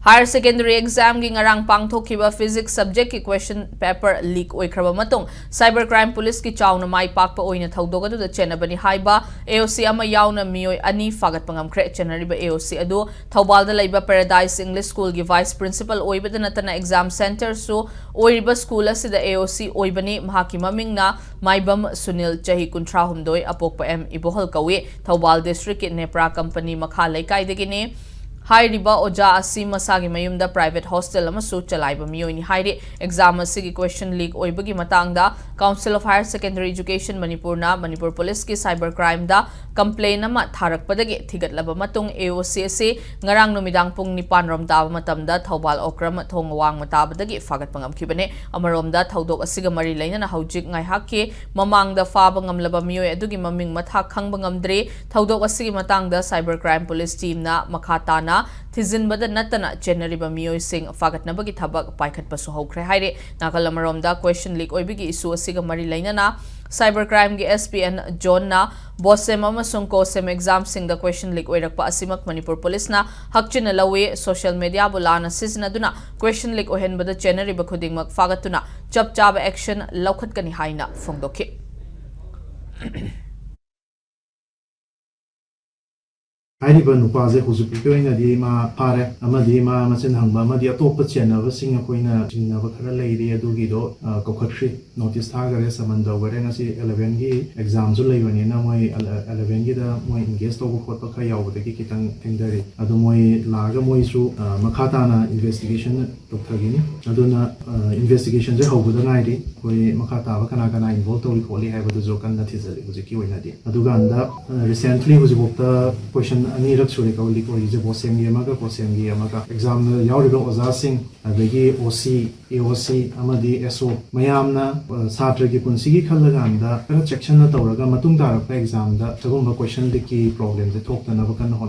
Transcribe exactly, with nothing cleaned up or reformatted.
Higher secondary examꯒꯤ ꯉꯔꯥꯡ ꯄꯥꯡꯊꯣꯛꯈꯤꯕ physics subjectꯀꯤ question paper leak ꯑꯣꯏꯈ꯭ꯔꯕ ꯃꯇꯨꯡ cyber crime policeꯀꯤ ꯆꯥꯎꯅ ꯃꯥꯏ ꯄꯥꯛꯄ ꯑꯣꯏꯅ ꯊꯧꯗꯣꯛ ꯑꯗꯨꯗ ꯆꯦꯟꯅꯕꯅꯤ ꯍꯥꯏꯕ AOC ꯑꯃ ꯌꯥꯎꯅ ꯃꯤꯑꯣꯏ ꯑꯅꯤ ꯐꯥꯒꯠꯄ ꯉꯝꯈ꯭ꯔꯦ꯫ ꯆꯦꯟꯅꯔꯤꯕ AOC ꯑꯗꯨ ꯊꯧꯕꯥꯜꯗ ꯂꯩꯕ Paradise English Schoolꯒꯤ vice principal ꯑꯣꯏꯕꯗ ꯅꯠꯇꯅ exam centreꯁꯨ ꯑꯣꯏꯔꯤꯕ school ꯑꯁꯤꯗ AOC ꯑꯣꯏꯕꯅꯤ꯫ ꯃꯍꯥꯛꯀꯤ ꯃꯃꯤꯡꯅ ꯃꯥꯏꯕꯝ ꯁꯨꯅꯤꯜ, ꯆꯍꯤ ꯀꯨꯟꯊ꯭ꯔꯥ ꯍꯨꯝꯗꯣꯏ, ꯑꯄꯣꯛꯄ ꯑꯦꯝ ꯏꯕꯣꯍꯜ ꯀꯧꯏ꯫ ꯊꯧꯕꯥꯜ districtꯀꯤ ꯅꯦꯄ꯭ꯔꯥ company ꯃꯈꯥ ꯂꯩꯀꯥꯏꯗꯒꯤꯅꯤ꯫ ꯍꯥꯏꯔꯤꯕ ꯑꯣꯖꯥ ꯑꯁꯤ ꯃꯁꯥꯒꯤ ꯃꯌꯨꯝꯗ private hostel ꯑꯃꯁꯨ ꯆꯂꯥꯏꯕ ꯃꯤꯑꯣꯏꯅꯤ ꯍꯥꯏꯔꯤ꯫ Exam ꯑꯁꯤꯒꯤ question leak ꯑꯣꯏꯕꯒꯤ ꯃꯇꯥꯡꯗ Council of Higher Secondary Education ꯃꯅꯤꯄꯨꯔꯅ ꯃꯅꯤꯄꯨꯔ policeꯀꯤ cyber crimeꯗ complaint ꯑꯃ ꯊꯥꯔꯛꯄꯗꯒꯤ ꯊꯤꯒꯠꯂꯕ ꯃꯇꯨꯡ AOC ꯑꯁꯤ ꯉꯔꯥꯡ ꯅꯨꯃꯤꯗꯥꯡ ꯄꯨꯡ ꯅꯤꯄꯥꯟ ꯔꯣꯝ ꯇꯥꯕ ꯃꯇꯝꯗ ꯊꯧꯕꯥꯜ ꯑꯣꯀ꯭ꯔꯝ ꯊꯣꯡ ꯋꯥꯡꯃ ꯇꯥꯕꯗꯒꯤ ꯐꯥꯒꯠꯄ ꯉꯝꯈꯤꯕꯅꯤ꯫ ꯑꯃꯔꯣꯝꯗ ꯊꯧꯗꯣꯛ ꯑꯁꯤꯒ ꯃꯔꯤ ꯂꯩꯅꯅ ꯍꯧꯖꯤꯛ ꯉꯥꯏꯍꯥꯛꯀꯤ ꯃꯃꯥꯡꯗ ꯐꯥꯕ ꯉꯝꯂꯕ ꯃꯤꯑꯣꯏ ꯑꯗꯨꯒꯤ ꯃꯃꯤꯡ ꯃꯊꯥ ꯈꯪꯕ ꯉꯝꯗ꯭ꯔꯤ꯫ ꯊꯧꯗꯣꯛ ꯑꯁꯤꯒꯤ ꯃꯇꯥꯡꯗ cyber crime police teamꯅ ꯃꯈꯥ ꯇꯥꯅ ꯊꯤꯖꯤꯟꯕꯗ ꯅꯠꯇꯅ ꯆꯦꯟꯅꯔꯤꯕ ꯃꯤꯑꯣꯏꯁꯤꯡ ꯐꯥꯒꯠꯅꯕꯒꯤ ꯊꯕꯛ ꯄꯥꯏꯈꯠꯄꯁꯨ ꯍꯧꯈ꯭ꯔꯦ ꯍꯥꯏꯔꯤ꯫ ꯅꯥꯀꯜ ꯑꯃꯔꯣꯝꯗ question leak ꯑꯣꯏꯕꯒꯤ issue ꯑꯁꯤꯒ ꯃꯔꯤ ꯂꯩꯅꯅ cyber crimeꯒꯤ S P N Johnꯅ BOSEM ꯑꯃꯁꯨꯡ COHSEM examꯁꯤꯡꯗ question leak ꯑꯣꯏꯔꯛꯄ ꯑꯁꯤꯃꯛ ꯃꯅꯤꯄꯨꯔ policeꯅ ꯍꯛꯆꯤꯟꯅ ꯂꯧꯏ꯫ Social mediaꯕꯨ ꯂꯥꯟꯅ ꯁꯤꯖꯤꯟꯅꯗꯨꯅ question leak ꯑꯣꯏꯍꯟꯕꯗ ꯆꯦꯟꯅꯔꯤꯕ ꯈꯨꯗꯤꯡꯃꯛ ꯐꯥꯒꯠꯇꯨꯅ ꯆꯞ ꯆꯥꯕ action ꯂꯧꯈꯠꯀꯅꯤ ꯍꯥꯏꯅ ꯐꯣꯡꯗꯣꯛꯈꯤ꯫ ꯍꯥꯏꯔꯤꯕ ꯅꯨꯄꯥꯁꯦ ꯍꯧꯖꯤꯛ ꯐꯥꯎꯒꯤ ꯑꯣꯏꯅꯗꯤ ꯃꯥ ꯐꯥꯔꯦ ꯑꯃꯗꯤ ꯃꯥ ꯃꯆꯤꯟ ꯍꯪꯕ ꯑꯃꯗꯤ ꯑꯇꯣꯞꯄ ꯆꯦꯟꯅꯕꯁꯤꯡ ꯑꯩꯈꯣꯏꯅ ꯆꯤꯡꯅꯕ ꯈꯔ ꯂꯩꯔꯤ, ꯑꯗꯨꯒꯤꯗꯣ ꯀꯧꯈꯠꯈ꯭ꯔꯤ, notice ꯊꯥꯈꯔꯦ, summon ꯇꯧꯈꯔꯦ꯫ ꯉꯁꯤ elevenꯒꯤ examꯁꯨ ꯂꯩꯕꯅꯤꯅ ꯃꯣꯏ elevenꯒꯤꯗ ꯃꯣꯏ engage ꯇꯧꯕ ꯈꯣꯠꯄ ꯈꯔ ꯌꯥꯎꯕꯗꯒꯤ ꯈꯤꯇꯪ ꯊꯦꯡꯊꯔꯤ꯫ ꯑꯗꯣ ꯃꯣꯏ ꯂꯥꯛꯑꯒ ꯃꯣꯏꯁꯨ ꯃꯈꯥ ꯇꯥꯅ investigation ꯇꯧꯊꯒꯅꯤ꯫ ꯑꯗꯨꯅ investigationꯁꯦ ꯍꯧꯕꯗ ꯉꯥꯏꯔꯤ꯫ ꯑꯩꯈꯣꯏ ꯃꯈꯥ ꯇꯥꯕ ꯀꯅꯥ ꯀꯅꯥ involve ꯇꯧꯔꯤ ꯈꯣꯠꯂꯤ ꯍꯥꯏꯕꯗꯨꯁꯨ ꯀꯟꯅ ꯊꯤꯖꯤꯜꯂꯤ ꯍꯧꯖꯤꯛꯀꯤ ꯑꯣꯏꯅꯗꯤ꯫ ꯑꯗꯨꯀꯥꯟꯗ recently ꯍꯧꯖꯤꯛꯐꯥꯎꯗ question ꯑꯅꯤꯔꯛ ꯁꯨꯔꯦꯀꯣ leak ꯑꯣꯏꯔꯤꯁꯦ, BOSEMꯒꯤ ꯑꯃꯒ COHSEMꯒꯤ ꯑꯃꯒ꯫ Examꯗ ꯌꯥꯎꯔꯤꯕ ꯑꯣꯖꯥꯁꯤꯡ, ꯑꯗꯒꯤ OC, AOC ꯑꯃꯗꯤ SO ꯃꯌꯥꯝꯅ ꯁꯥꯇ꯭ꯔꯒꯤ ꯄꯨꯟꯁꯤꯒꯤ ꯈꯜꯂꯀꯥꯟꯗ ꯈꯔ ꯆꯦꯛꯁꯤꯟꯅ ꯇꯧꯔꯒ ꯃꯇꯨꯡ ꯇꯥꯔꯛꯄ examꯗ ꯁꯤꯒꯨꯝꯕ question leakꯀꯤ problemꯁꯦ ꯊꯣꯛꯇꯅꯕ ꯀꯟꯅ ꯍꯣꯠꯅ